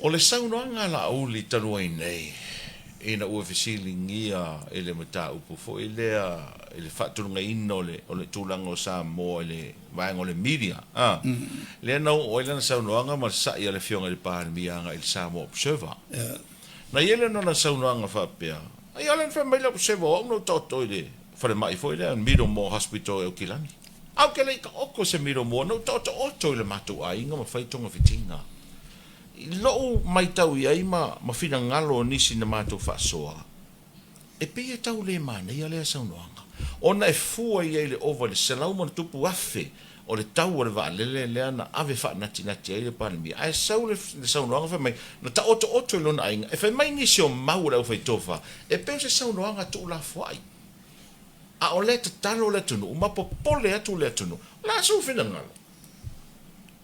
O le saunoaga a Laauli talu ai nei, ina ua fesiligia i le mataupu foi lea i le faatulagaina o le o le tulaga o Samoa i le vaega o le media, a, lea na oo ai lana saunoaga ma le sa'i a le Afioga i le Palemia agai i le Samoa Observer. Na i ai lea o lana saunoaga faapea, Ai, a o lea na fai mai le Observer o au na ou taoto i le falemai foi lea, Middlemore Hospital i Aukilani. Ae ou te le i taoto i se Middlemore, na ou taotooto i le matou aiga ma fai togafitiga. I lou matau i ai ma ma finagalo o nisi na matou faasoa, e pei e tau le manaia lea saunoaga, ona e fua i ai le ova i le $100,000 o le tau o le vaalele lea na ave faanatinati ai le Palemia, ae sau le saunoaga fai mai na taotooto i lona aiga. E fai mai nisi o mau o le aufaitofa, e pei o se saunoaga tuulafoai, a o lea e tatalo le atunuu ma popole atu le atunuu. O le a sou finagalo?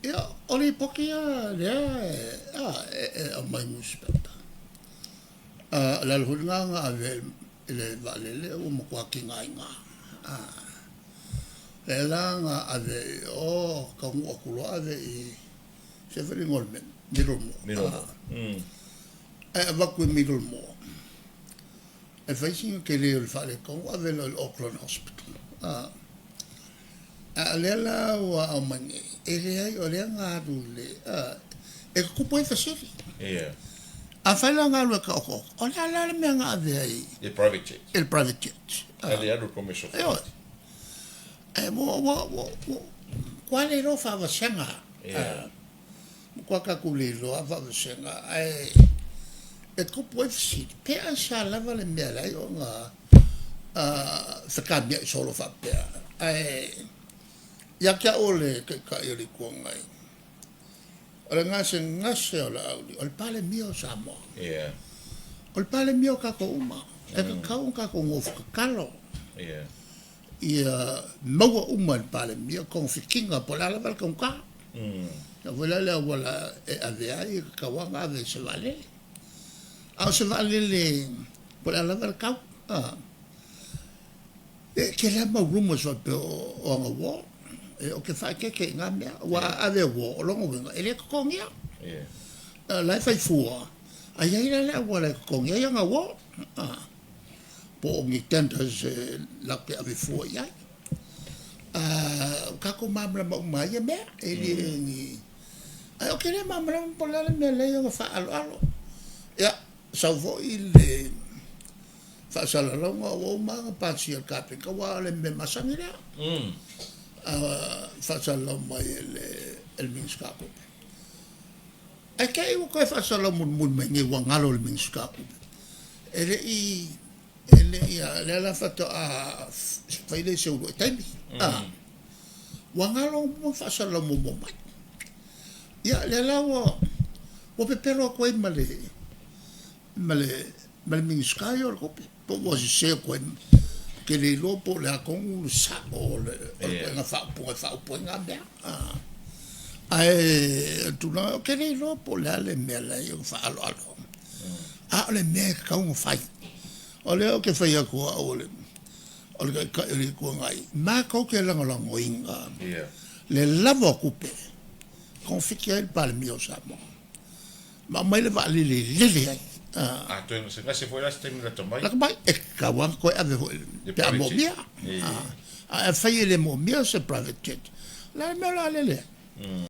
Ia, o lipoti ia lea e aumai i nusipepa. O le ala foi lena na ave ai i le vaalele ua matua tigaina. Lea la na ave ai i o, taunuu atu loa ave i, se foi le igoa o le mea, Middlemore. Ae avatu i Middlemore, e fai sina tele o le faaletonu ave loa i le Auckland Hospital. A o lea la ua aumai nei, e leai, o lea na alu i le, e tutupu ai fesili. Ia. Afai la na alu e taotooto, o le a la le mea na ave ai? I le private jet. I le private jet. Ae le alu i le commercial flight. Ioe. Ae ua, ua, ua, ua, ua le iloa faavasega. Ia. Matua tatou le iloa faavasega, ae e tupu ai fesili, pe aisea lava le mea e ala ai ona fetamiai solo faapea. Ae ia te au o le Taitai o le Itu Agai, o le gasegase o Laauli, o le Palemia o Samoa. Yeah. O le Palemia o tatou uma. E tatau ona tatou nofo tatalo. Yeah. Ia maua uma e le Palemia togafitiga po o le a lava le taugata. Ia foi la le auala e ave ai, e tatau lava ona ave i se vaalele. A o se vaalele po o le a lava le tau. E tele lava mau rumors faapea o ana uo. Ou te faaeteete i na mea. Aua a ave uo, o lona uiga e le totogia. O la e fai fua, a i ai la le auala e totogi ai ana uo. Po o ni tenders e latou te ave fua i ai. Ua tatou malamalama uma i ia mea, e le o ni... Ae ou te le malamalama po o le a le mea e ala ai ona faaaloalo. Ia, sau foi le faasalalauga ua uma lava ona pasia e le Kapeneta, aua o le mea masani lea, faasalalau mai e le Minisita o Tupe. Ae te i ua toe faasalalau mulimuli mai nei ua galo i le Minisita o Tupe. E le i, e le i, lea la faatoa fai lea i se uluai taimi. Ua galo ona faasalalau muamua mai. Ia, lea la ua, ua pepelo atu ai ma le, ma le, ma le Minisita ia o le Tupe, po ua sese atu ai, ou te le iloa po o le a tonu le sao o le ituaiga faaupuga e faaupu ai na mea. Ae o le tulaga, ou te le iloa po o le a le mea la e faaaloalo, a o le mea e tatau ona fai. O lea ou te fai atu o au o le o le Taitai o le Itu Agai, matou te lagolagoina le lava o tupe e togafiti ai le Palemia o Samoa. Ma aumai le vaalele e lele ai. A toe gasegase foi la se taimi lata mai. Lata mai, e tatau lava ona toe ave foi pe a moomia. Ae afai e le moomia se private jet, o le a le mea o le a lele ai?